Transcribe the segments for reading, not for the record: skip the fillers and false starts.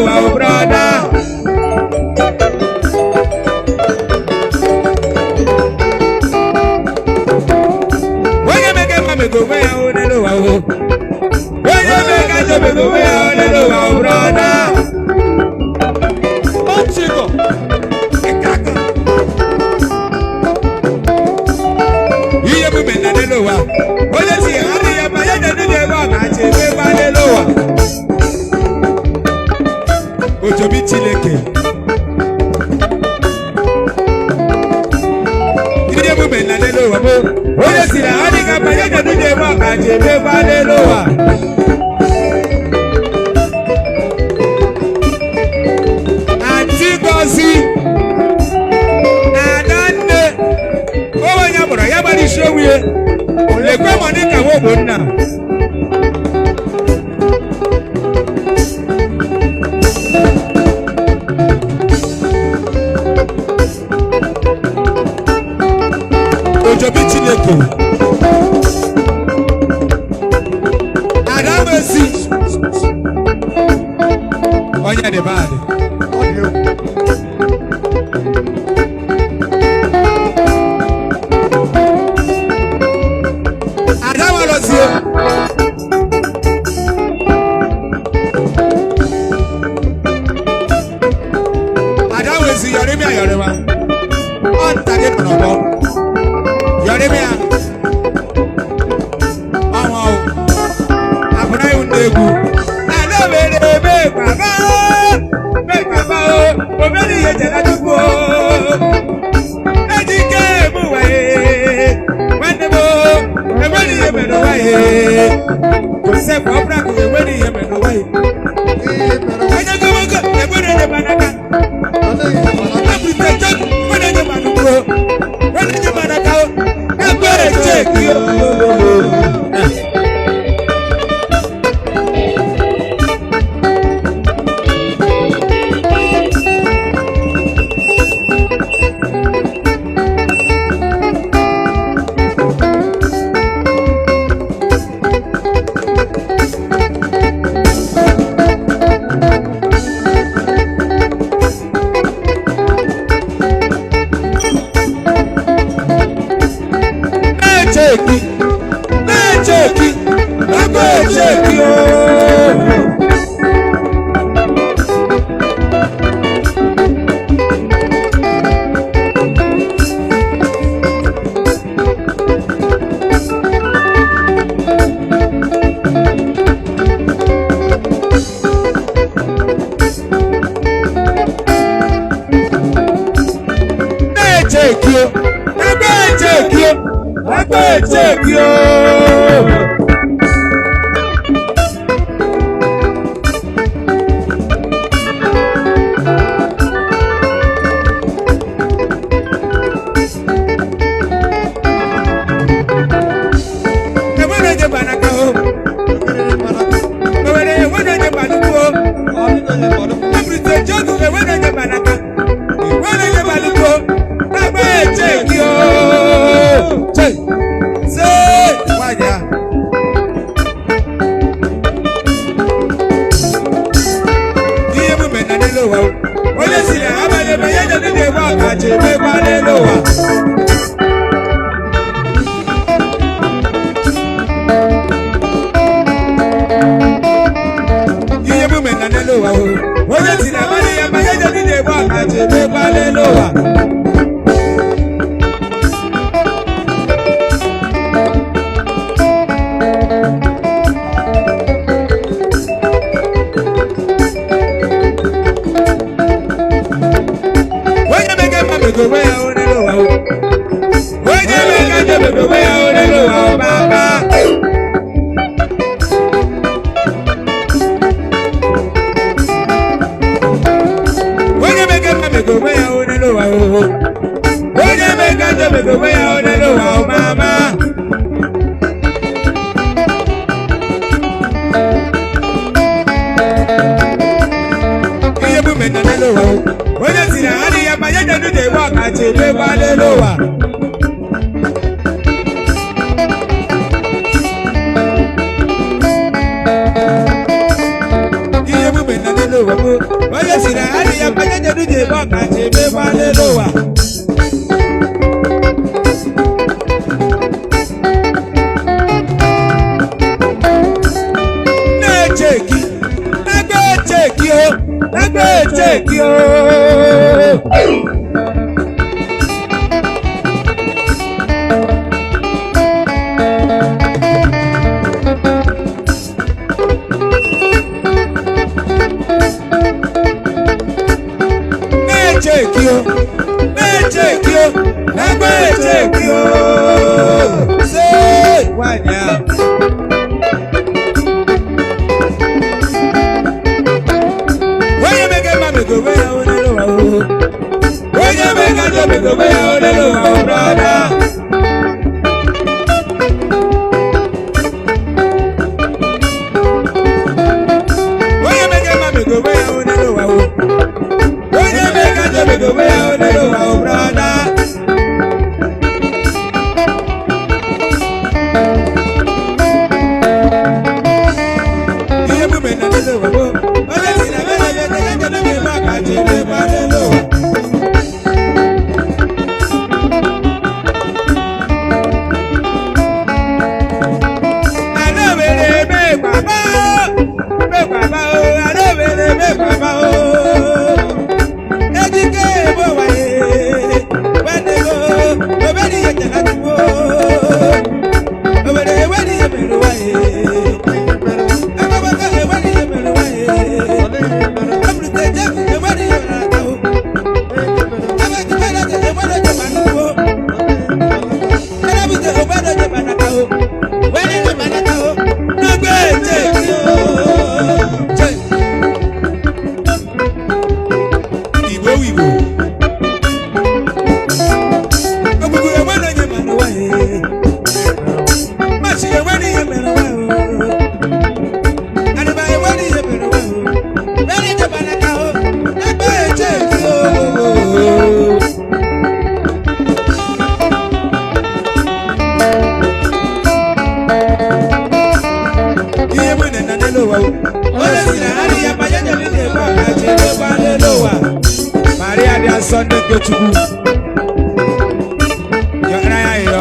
ụwa o, brother. Onye mege mma mege onwe ya o n'elu ụwa o. Onye mege ajọ mege onwe ya o n'elu ụwa o, brother. Ochigo. Ịkaka. Ihe bụ mena n'elu ụwa. Onye si adịghị mma ya na ndị na-ebe ọkacha emekwa n'elu ụwa. Ojobi Chineke. Ihe bụ mena n'elu ụwa bụ onye si na adịghị mma ya na ndị na-ebe ọkacha emekwa n'elu ụwa. Aunty Ngozi, Adanne, onwe ya gbọrọ ya gbara isi onwe ya. Lekwe Monica Nwogbonna. Ojobi Chineke. Adamesi. Onye dị bad. Ọ dị egwu. Adamalozie. Adamesi yọrịmịa yọrịma. Ọ nta gị nọ n'ọgbọ. Yọrịmịa. Ọnwa o. Abụna iwu ndị egwu. Ada mere eme baba o. Me baba o. Omeri ihe jere Chukwu o. Ejike mụ wee. Nwanne m o. Enwere ihe mere ụwa ye. Joseph Ọbụrakụ enwere ihe mere ụwa ye. Ihe mere Onye gomogo enwere onye manaka. ọ dịghị ihe mara. Ebute chek enwere onye manukwu. Enwere onye manaka o. Ekwere cheki o. Na-echeki, na-echeki, ekwe cheki o. Na-echeki o, ekwe cheki o, ekwe cheki o. Enwere onye gbanaka o. Enwere mara. Owere enwere onye gbanukwu o. Ọ dịghị onye mara. Ebute jogu enwere onye gbanaka. Enwere onye gbanukwu o. Ekwe cheki o. Che. Se nwanyị a. Ihe bụ mena n'elu ụwa o. Onye si na abalị ebe ya nye ndị na-egbu ọkacha emekwa n'elu ụwa. Ihe bụ mena n'elu ụwa o. Onye si na abalị ya ma ya nye ndị na-egbu ọkacha emekwa n'elu ụwa. Onye mege mma mege onwe ya o n'elu ụwa o. Onye mege ajọ mege onwe ya o n'elu ụwa o baba. Onye mege mma mege onwe ya o n'elu ụwa o. Onye mege ajọ mege onwe ya o n'elu ụwa o mama. Ihe bụ mena n'elu ụwa o. Onye si na adịghị mma ya nyedu na-egbu ọkacha emekwa n'elu ụwa. Ihe bụ mena n'elu ụwa o. bụ onye si na adị ya mmanya nyedu ji ebe ọkacha ebe ebe a n'elu ụwa. Na-echeki ego echeki o, ego echeki o. Na-echeki o, na-echeki o, ego echeki o. Say, nwanyị ahụ. Onye mege mma mege onwe ya onye n'ụwa o. Onye mege ajọ mege onwe ya onye n'ụwa o, brother. Onye mege mma mege onwe ya onye n'ụwa o. Onye mege ajọ mege onwe ya onye n'ụwa o, brother. Ihe bụ mena n'elu ụwa bụ, onye si na mena ya ete ya njem ebe a ka ji ebe ebe a n'elu ụwa. Ala were ebe gbaba o, ebe gbaba o, ala were ebe gbaba o. Ejike ebe ụwa ye, nwanne m o, obere ihe chere atụwo. Obere enweghị ihe mere ụwa ye. Akọbaka enweghị ihe mere ụwa ye. Ebulite Jeff enweghị ihe mere ata o. Abajibere enweghị oche ma nnukwu o. Elebute enweghị oche ma nata o. Enweghị oche ma nata o. N'ogbe eche esi o. Che. Igbo Igbo. Ogbugbu enweghị onye ma n'ụwa ye. Machi enweghị ihe mere ụwa o. Anụma enweghị ihe mere ụwa o. Enweghị oche ma nata o. N'ogbe eche esi o. Ihe bụ na n'elu ụwa o. Onye si na adị ya manya nyere ndị ebe a ka ji ebe a n'elu ụwa. Maria dị asọ ndị nke Chukwu. Yọrọ ya yọ.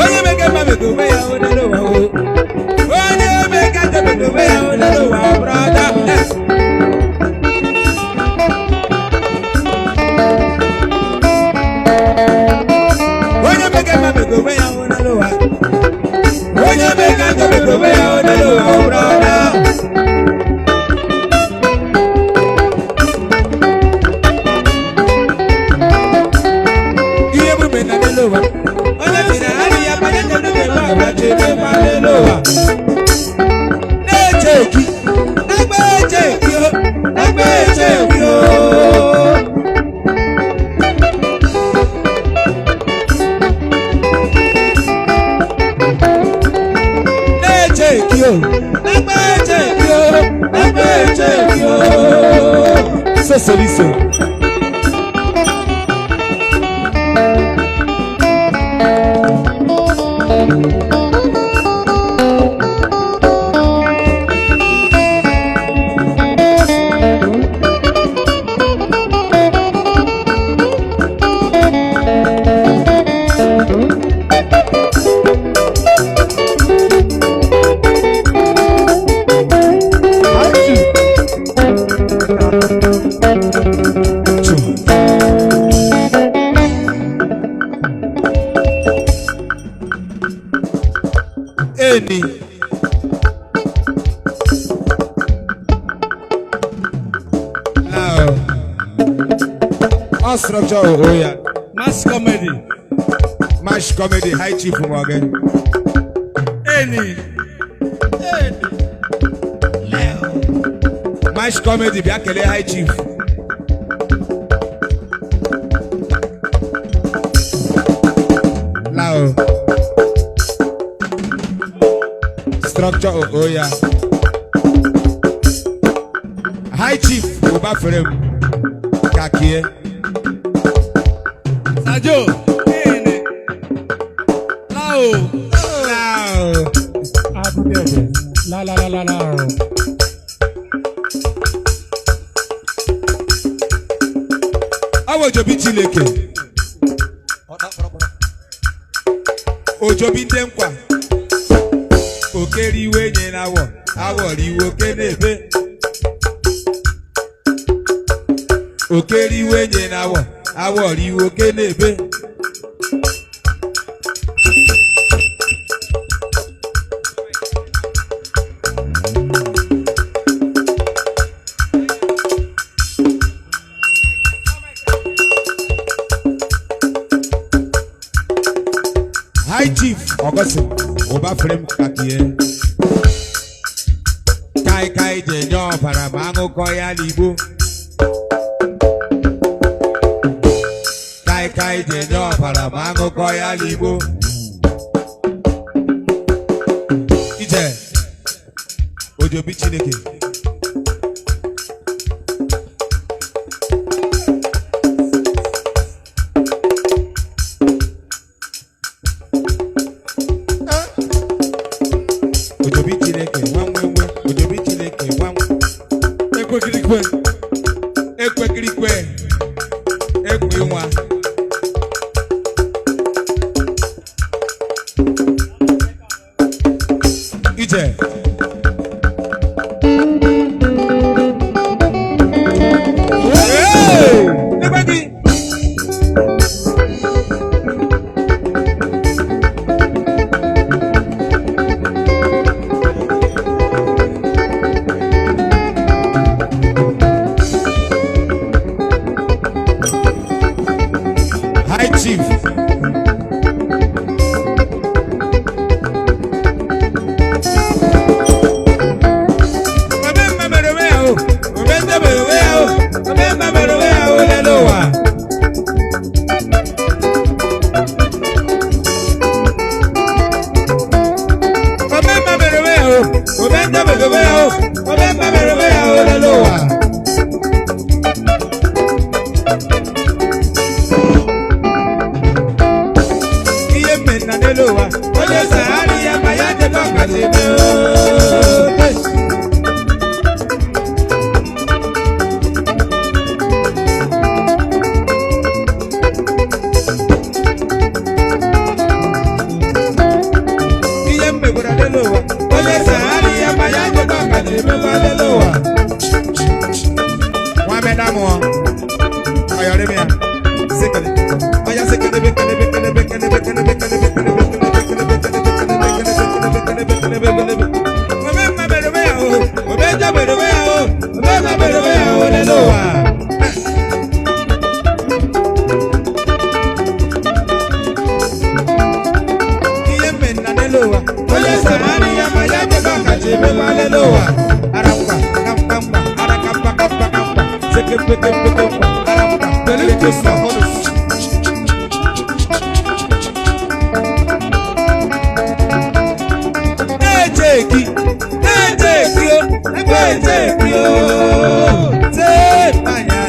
Onye mege mma mege onwe ya o n'elu ụwa o. Onye mege ajọ mege onwe ya o n'elu ụwa o, brother. Onye mege mma mege onwe ya o n'elu ụwa. Onye mege ajọ mege onwe ya o n'elu ụwa o, brother. Ihe bụ mena n'elu ụwa. Onye si na adị ya manya nyere ndị ebe a ka ji ebe a n'elu ụwa. Na-eche eki, na-egbe eche eki o, na-egbe eche eki o. Na-eche eki o, na-egbe eche eki o, na-egbe eche eki o. Sosoliso. Eni. Now, all structure oh yeah. Mass comedy. Mash comedy, high chief again. Eni. Mash comedy, bịa kelee high chief. Now, structure oh yeah. High chief ụbafere m kakie. Sajo. Eni. o. La o. Agudede. La la la la la o. Ọ bụ Ojobi Chineke. Ojobi ndị nkwa. Okeriwe nye na awọ, awọriwe oke na-ebe. Okeriwe nye na awọ, awọriwe oke na-ebe. High Chief Augustine Ụbafrem Kakie. Kai kai ji enye ọbara ma aṅụkọ ya n'igbo. Kai kai ji enye ọbara ma aṅụkọ ya n'igbo. Ije Ojobi Chineke. Ojobi Chineke nwa nwe nwe. Ojobi Chineke nwa nwe. Ekwekirikwe. Ekwekirikwe. Ekwe nwa. Ije. Hey! Ekwe gị. High Chief. Obe mma mere onwe ya o, obe ndị mere onwe ya o, obe mma mere onwe ya o n'elu ụwa. Obe mma mere onwe ya o, obe ndị mere onwe ya o, obe mma mere onwe ya o n'elu ụwa. Ihe mmenna n'elu ụwa, onye sahara ya ma ya debe ọkacha eme o. Ihe mmegbara n'elu ụwa, onye sahara ya ma ya debe ọkacha emekwa n'elu ụwa. Nwa meda mụọ, ọyọrị m ya, sikele, ọya sikele bekele bekele bekele bekele bekele bekele bekele bekele bekele bekele bekele bekele bekele. Obe mma mere onwe ya o, obe njọ mere onwe ya o, obe mma mere onwe ya o n'elu ụwa. Ihe mmenna n'elu ụwa, onye sahara ya ma ya debe ọkacha emekwa n'elu ụwa. Ara mkpa, ka mkpa mkpa, ara ka mkpa ka mkpa ka mkpa, seke mpeke mpeke mkpa, ara mkpa, Delete mkpa. Na-echeki, na-echeki o, na-echeki o, tee mmanya.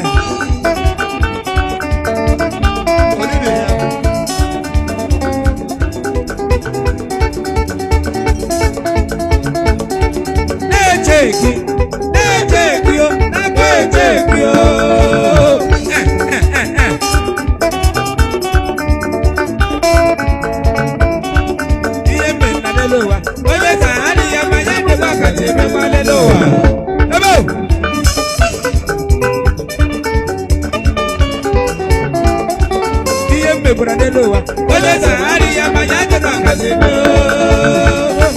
Na-echeki, na-echeki o, na-echeki o. Eh, eh, eh, eh. Ihe mmenna n'elu ụwa, onye sahara ya ma ya debe ọkacha emekwa n'elu ụwa. Ebe o! Ihe mmegbara n'elu ụwa, onye sahara ya ma ya debe ọkacha eme o.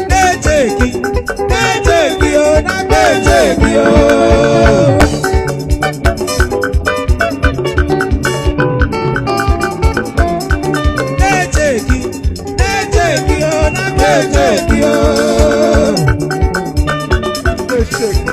Na-echeki, na-echeki o, na-echeki o. Na-echeki, na-echeki o, na-echeki o. Shake.